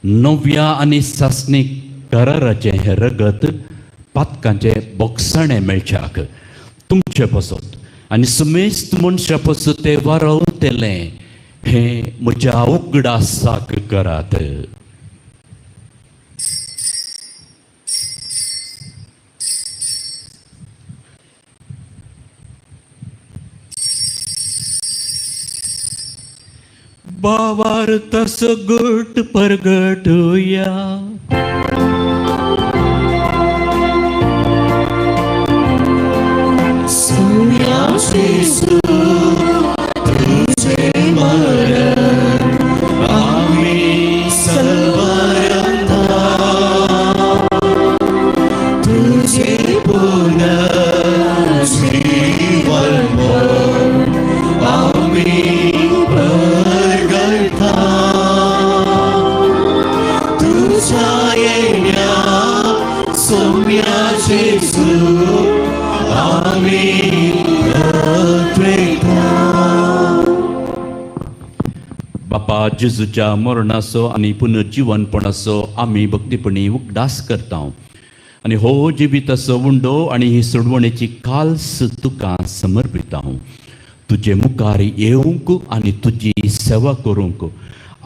नव्या आनी सासणीक कराराचें हें रगत पातकांचें बोगसाणें मेळच्याक तुमचे पसत आनी समेस्त मनशां पसत तें वारवतलें हें म्हज्या उगडासाक करात. बावार तसो गुट परगटुया सुम्या जेजू तुझे मरण आमी सलवरता तुझे पुनर्जीवन आमी परगटा तुझ्या येण्या सुम्या जेजू आमी बापा जेजूच्या मरणाचो आनी पुनर्जीवनपणाचो आमी भक्तीपणी उगडास करता आनी हो जिविताचो उंडो आनी ही सोडवणेची काल्स तुका समर्पिता. तुजे मुखार येवंक आनी तुजी सेवा करूंक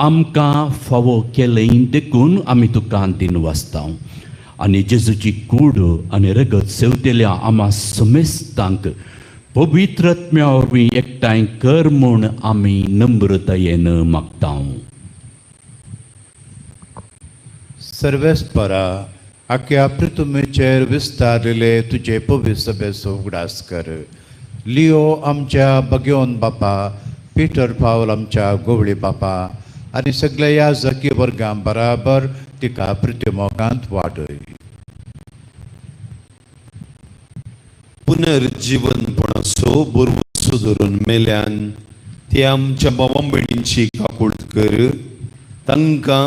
आमकां फावो केलें देखून आमी तुका दिन वाचता आनी जेजूची कूड आनी रगत सेवतेल्या आमा समेस्तांक पवित्र आत्म्या वरवीं एकठांय कर म्हूण आमी नम्रतायेन मागता. सर्वेस्परा आख्या पृथ्वीचेर विस्तारिल्ले तुजे पवित्र सभेचो उगडास कर. लियो आमच्या बगेवन बापा, पिटर पावल आमच्या गोवळी बापा आनी सगल्या ह्या जकी वर्गां बराबर तिका पृथ्वी वाडय. पुनर्जीवनपणाचो बोरवसो धरून मेल्यान ते आमच्या भावा भयणींची काकूळट कर तांकां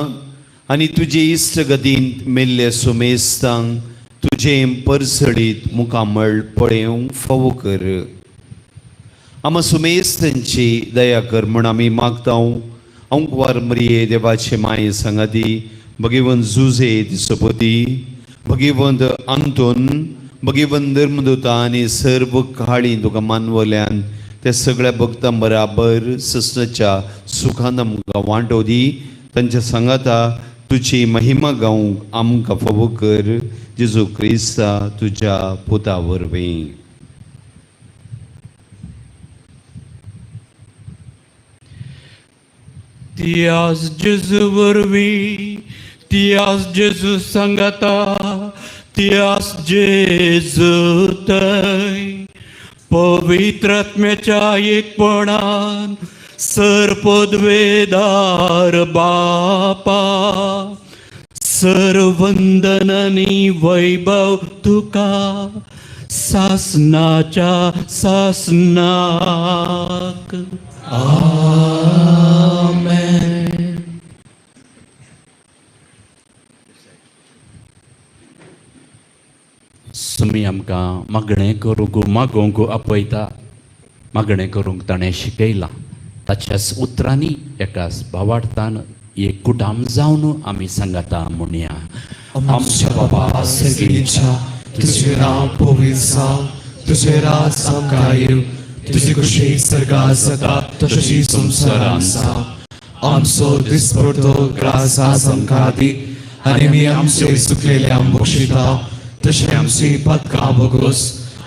आनी तुजे इश्टगतींत मेल्ले सुमेस्तांक तुजें परसळीत मुखामळ पळेवंक फावो कर. आमा सुमेस्तांची दया कर म्हूण आमी मागता. अंकवार मरिये देवाचे माये सांगाती भगवंत जुझे दिसपती भगवंत आंतोन भगवंत धर्मदूता आनी सर्व काळी तुका मानवल्यान त्या सगळ्या भक्तां बराबर ससनाच्या सुखान आमकां वांटो दी. तांच्या सांगाता तुजी महिमा गावंक आमकां फावो कर जेजू क्रिस्ता तुज्या पुता वरवीं. त्यास जेजू वरवीं त्यास जेजू सांगाता त्यास जेजू थंय पवित्र आत्म्याच्या एकपणान सर पदवेदार बापा, सर वंदननी वैभव तुका सासनाच्या सासनाक. आमेन. सुमी आमकां मागणें करूंक मागोवंक आपयता, मागणें करूंक ताणें शिकयलां. ताच्याच उतरांनी एकाच भावार्थान एक कुटाम जावन आमी सांगाता म्हणया. आमच्या बाबा सर्गीच्या, तुझे नांव पवित्र जावं, तुझे राज आमकां येवं, तुजी खुशी सर्गात जाता तशी संवसारांत जावं. आमचो दिसपडतो ग्रास आज आमकां दी, आनी आमी आमचे चुकलेल्यांक बक्षिता तशें आमची पदकां भोगोस,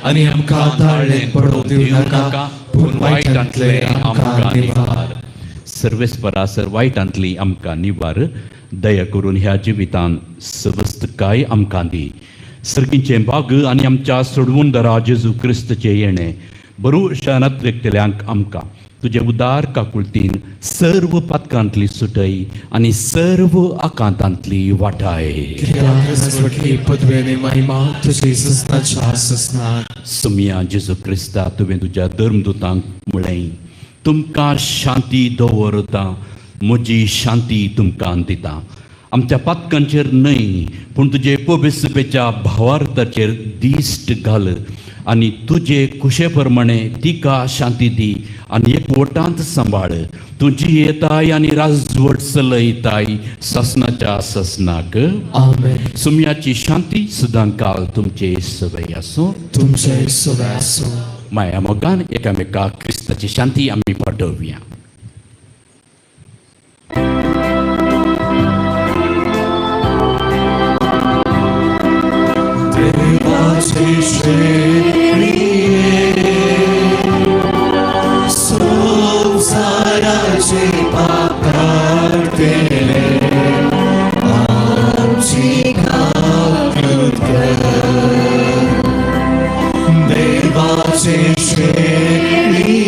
आनी आमकां ताळ्ळें पडोवंक दिवं नाका, पूण वायटांतलें आमकां निवार. सर्वेस्परा सर वायटांतली आमकां निवार, दया करून ह्या जिवितान सवस्तकाय आमकां दी. सर्गीचें भाग आनी आमच्या सोडवून जेजू क्रिस्तचें येणें बरू शानात व्यक्तल्यांक आमकां तुजे उदार काकुळतीन सर्व पातकांतली सुटय आनी सर्व आकांतांतली वाटाय. पदवेने महिमा तुजी ससनाच्या ससनाक. सुमिया जेजू क्रिस्ता, तुवें तुज्या धर्मदुतांक म्हळें, तुमकां शांती दवरता, म्हजी शांती तुमकां दिता. आमच्या पातकांचेर न्हय पूण तुजे पवित्रपेच्या भावार्थाचेर दिश्ट घाल आनी तुजे खुशे प्रमाणे तिका शांती दी आनी एकवटांत सांबाळ. तुजी येताय आनी राजवट चलयताय ससनाच्या ससनाक. आमेन. सुम्याची शांती सदां काल तुमचे सवय आसूं. तुमचे सवय आसूं. माया मोगान एकामेकाक क्रिस्ताची शांती आमी पाठोवया. देवाचे शेळये, संवसाराचे पाप काडटले, आमची काकूत कर. देवाचे शेळये,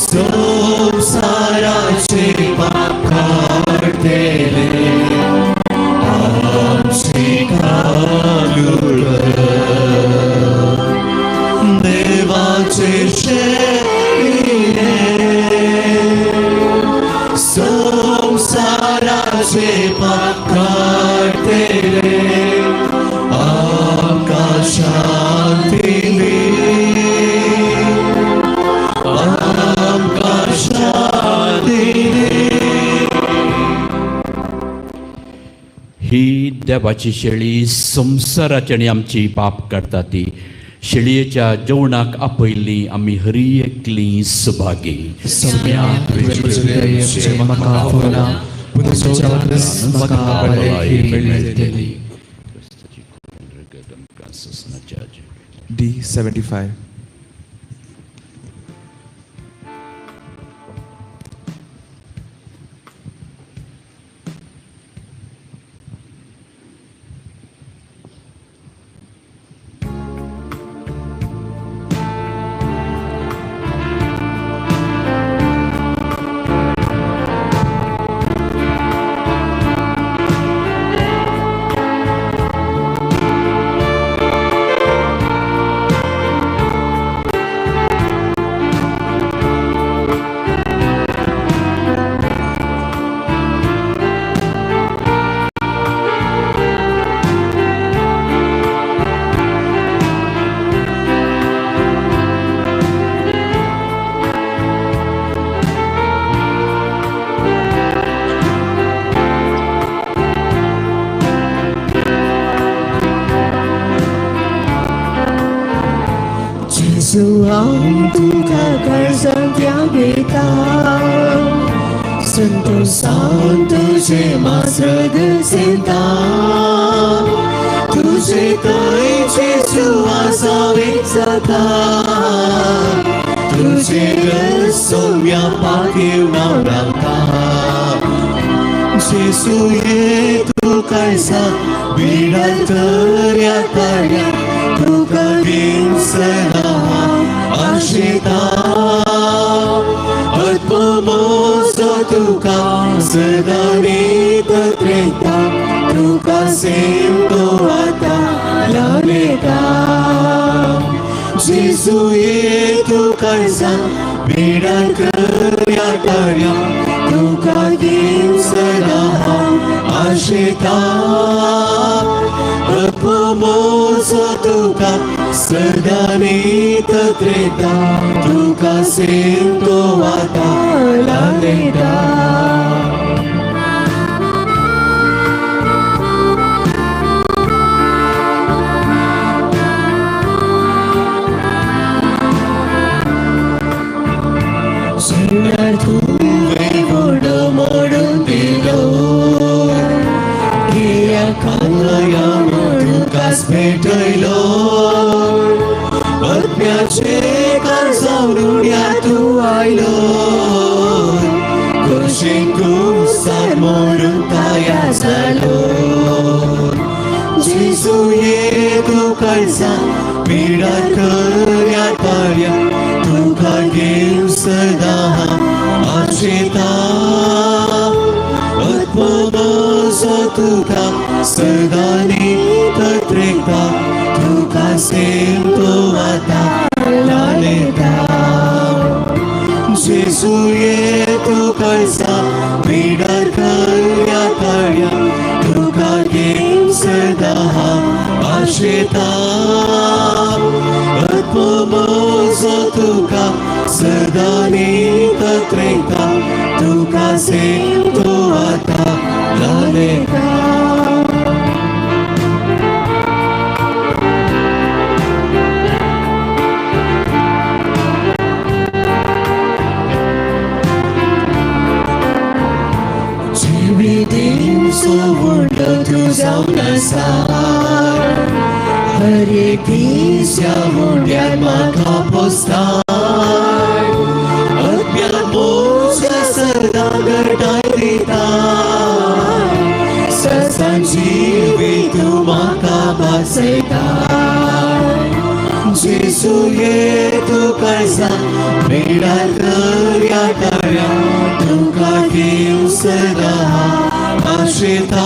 संवसाराचे पाप काडटले, आमची काकूत कर. देवाचे शेळये, संवसाराचे पाप काडटले, आमकां शांती दी, आमकां शांती दी. ही देवाची शेळी संवसाराची आनी आमची पाप काडटा ती शेळयेच्या जेवणाक आपयल्ली आमी हरी एकली सुभागी. सौम्या, तुवें म्हजे दयेचें म्हाका आपयलां, पूण तुज्या परस म्हाका भलायकी मेळटली. D75. Gesù तुका काळजांत घेता, संतोषान तुझे मास्र दिसता, तुझे थंय जेजू आसावे जाता, तुझे रसोम्या पातीव नांव रावता. जेजू ये तूं काळजा बिडांतऱ्या ताळ्या तुका दिसना आशेता. तुका सदा नीत त्रेता तुका सेंतो आतां लायता. जेजू ये तूं काळजा पिडा करया टाळ्या तुका घेवन सदां हांव आशेता. अपमोजो तुका सदा नीत त्रेता तुका सेंतो आतां लायता. शेणार तुवें व्हडो मोडून दिलो गिऱ्या काया तुकाच भेटयलो. आत्म्याचे काळजावन उड्या तूं आयलो कशें कुसार मोडून तयार जालो. जेजू ये तूं काळजा पिडा करया टाळ्या तुका घेवन सदां हांव आशेता. आत्मोजो तुका सदां नीत त्रेता तुका सेंतो आतां लायता. जेजू ये तूं काळजा पिडा करया टाळ्या तुका घेवन सदां हांव आशेता. आत्मोजो तुका सदां नीत त्रेता तुका सेंतो आतां लायता. जिवितींचो व्हडलो तूं जावन आसा हर एक दीस ह्या हुंड्यान म्हाका पोसता. आत्म्यान मोज्या सदां घटाय दिता सदां जिवीत तूं म्हाका वाचयता. जेजू ये तूं काळजा पिडा करया टाळ्या तुका घेवन सदां हांव आशेता.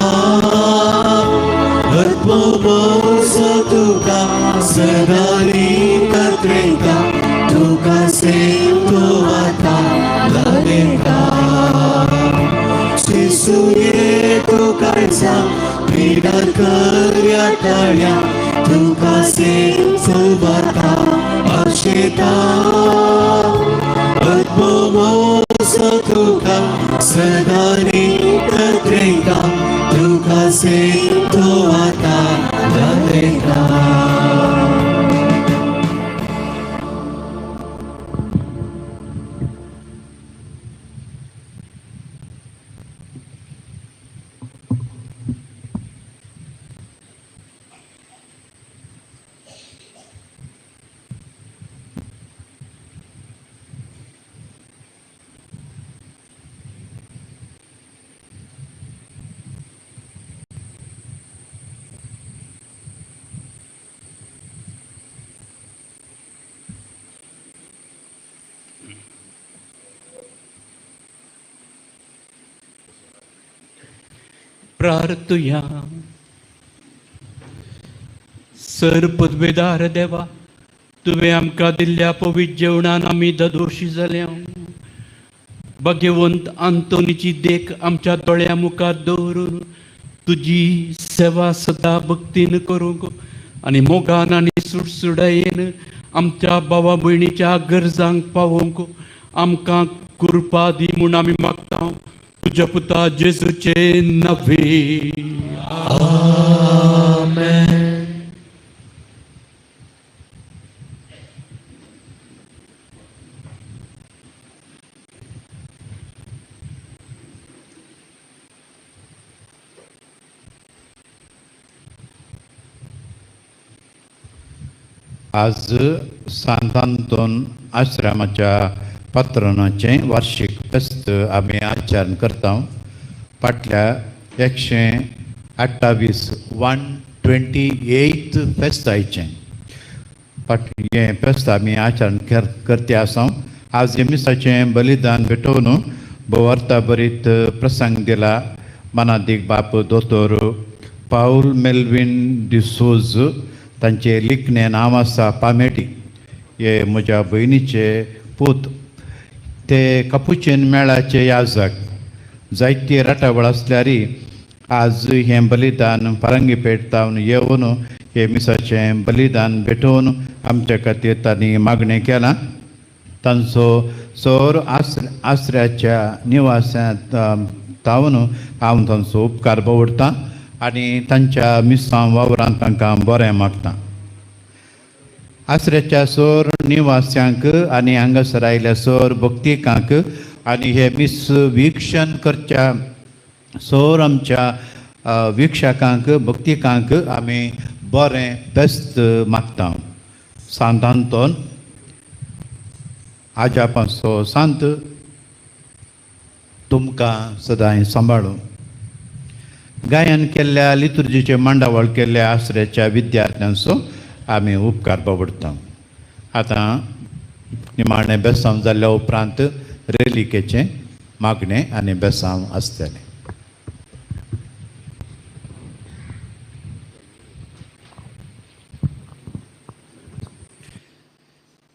आत्मोजो तुका सदां नीत त्रेता तुका सेंतो आतां लायता. जेजू ये तूं काळजा पिडा करया टाळ्या तुका सेंतो आतां आशेता. आत्मोजो तुका सदां नीत त्रेता तुका सेंतो आतां लायता. प्रार्थुया. सर पदवेदार देवा, तुवें आमकां दिल्ल्या पवित्र जेवणान आमी ददोशी जाल्या. भाग्यवंत आंतोनीची देख आमच्या दोळ्या मुखार दवरून तुजी सेवा सदां भक्तीन करूंक आनी मोगान आनी सुडसुडायेन आमच्या भावा भयणीच्या गरजांक पावोवंक आमकां कृपा दी म्हूण आमी मागता. तुज्या पुता जेजूचे नांवे आमेन. आज सांत आंतोन आश्रमाच्या पात्रणाचें वार्षिक फेस्त आमी आचरण करता. फाटल्या 128 128 फेस्ताचें हें फेस्त आमी आचरण करते आसा. आज हें मिसाचें बलिदान भेटोवन भोव अर्थाभरीत प्रसंग दिला मानादीक बाप दोतोर पावल मेल्विन डिसोज. तांचे लिखणें नांव आसा पामेटी. हे म्हज्या भयणीचे पूत. ते कपुचीन मेळाचे याजक. जायते राटावळ आसल्यार आज हें बलिदान फारंगीपेठ तावन येवन हे मिसाचें बलिदान भेटोवन आमच्या खातीर तांणी मागणें केलां. तांचो सर आसऱ्याच्या निवासांत तावन हांव तांचो उपकार दवरतां आनी तांच्या मिसां वावरांत तांकां बरें मागता. आसऱ्याच्या सोर निवास्यांक आनी हांगासर आयिल्ल्या सोर भक्तिकांक आनी हे मीस वीक्षण करच्या सोर आमच्या वीक्षकांक भक्तिकांक आमी बरें बेस्त मागता. सांत आंतोन आजापांचो सांत तुमकां सदांय सांबाळूं. गायन केल्ल्या लितुर्जीचे मांडावळ केल्ल्या आसऱ्याच्या विद्यार्थ्यांचो आमी उपकार बावडटा. आतां निमाणें बेसांव जाल्ल्या उपरांत रेलिकेचें मागणें आनी बेसांव आसतलें.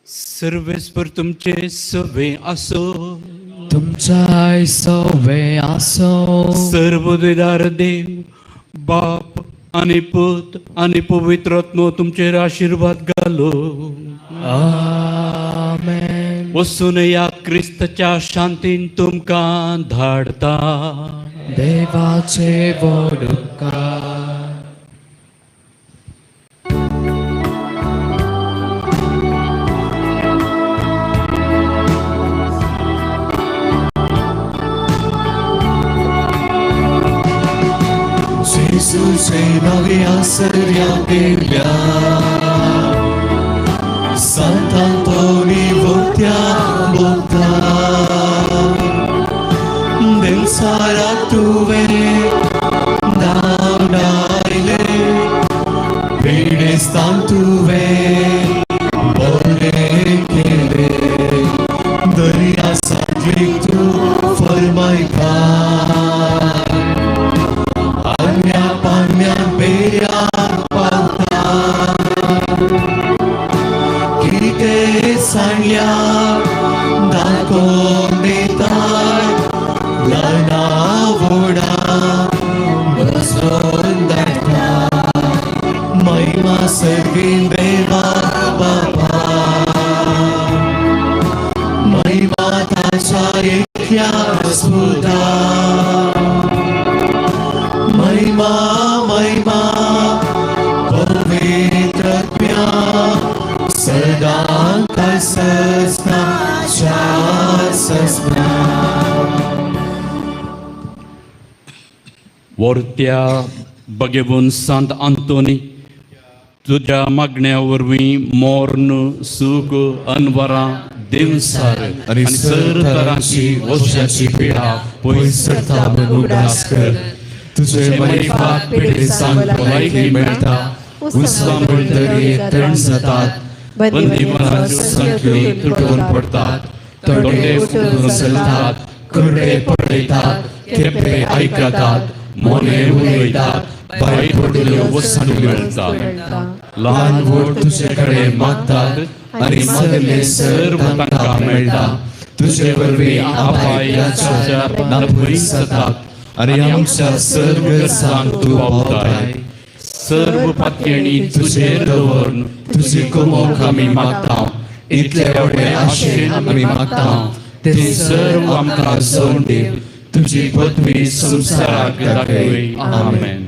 सर्वेस्पर तुमचे सवे आसो. तुमच्याय सवे आसो. सर्वदिदार देव बाप आनी पूत आनी पवित्र आत्मो तुमचेर आशिर्वाद घालो. आमेन. वसून ह्या क्रिस्ताच्या शांतीन तुमकां धाडता. देवाचे व्हड उपकार. जेजूचे नवे आसऱ्या केल्या सांत आंतोनी वोत्या बोगता देवसारा तुवें धांवडायले पिडेस्तांक तुवें बरें केलें दर्या सांतलीक तूं फरमायता आन्या पान्या बेयार पावता कितें सांगल्या दाखोवन दिता ल्हाना व्हडा बसोवन धाडटा महिमा सर्गी देवा बापा महिमा ताच्या एकल्या सुता महिमा महिमा पवित्रत्म्या सदां ससना ससना. वर्त्या बगेवन सांत आंतोनी तुज्या मागण्या वरवीं मोर्न सूख अनवरां देवसार आनी सर तरांची वशाची पिडा पयस सरता म्हूण उगडास कर. तुजे मरिफात पिडेस्तांक भलायकी मेळटा. उत्सवां म्हणटरी तण जातात. बंदीपणाच्यो संकली तुटून पडटात. तोंडे उठून चलतात. कुरडे पळयतात. केपे आयकतात. मोने उलयतात. भायर पडिल्ल्यो वस्तू मेळटात. ल्हान व्हड तुजे कडेन मागतात आनी मागिल्लें सर्व तांकां मेळटा. तुजे वरवीं आपायाच्या नापयस जातात आनी आमच्या सर्व गरजांक तूं पावताय. सर्व पातयेणी तुजेर दवरून तुजी कुमोक आमी मागता. इतले व्हडले आशेन आमी मागता तें सर्व आमकां जोडून दी. तुजी पदवी संवसाराक दाखय. आमेन.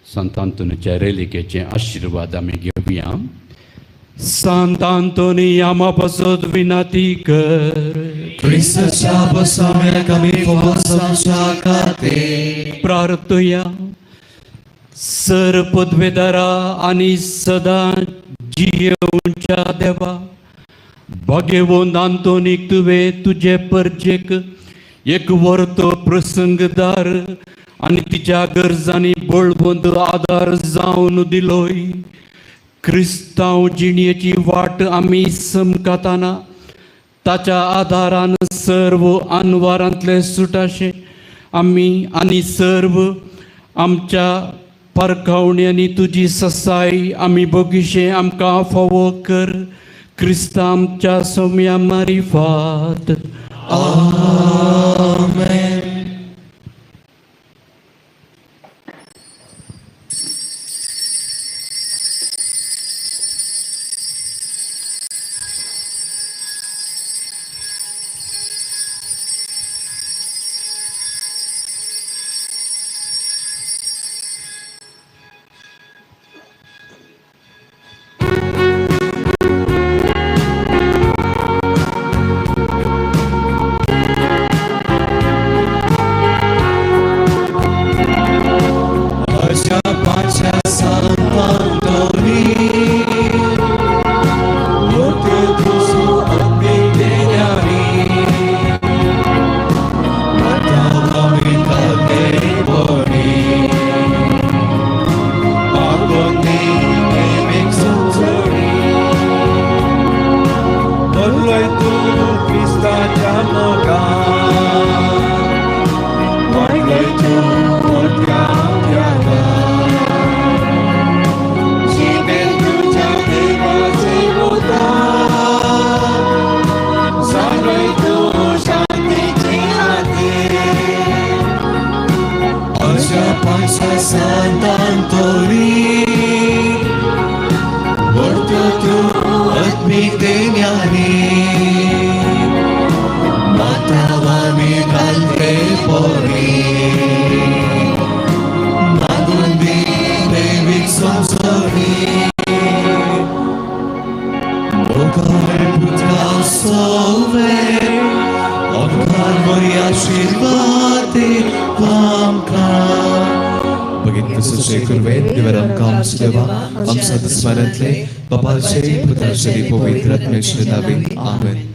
सांत आंतोनीच्या रेलिकेचे आशिर्वाद आमी घेवया. सांत आंतोनी आमा पासत विनाती कर. क्रिस्ताच्या बसवण्याक आमी फोवासांच्या खातीर प्रार्थया. सर पदवेदारा आनी सदां जियेवच्या देवा भाग्यवंत आंतोनीक तुवें तुजे परजेक एक वर्तो प्रसंगदार आनी तिच्या गरजांनी बळवंत आदार जावन दिलोय. क्रिस्तांव जिणेची वाट आमी समकाताना ताच्या आदारान सर्व अनवारांतले सुटाशे आमी आनी सर्व आमच्या परखावण्यांनी तुजी ससाय आमी बगीशे आमकां फावो कर क्रिस्ता आमच्या सोम्या मारिफात. आमेन. पवित्र आत्म्याच्या नावे. आमेन.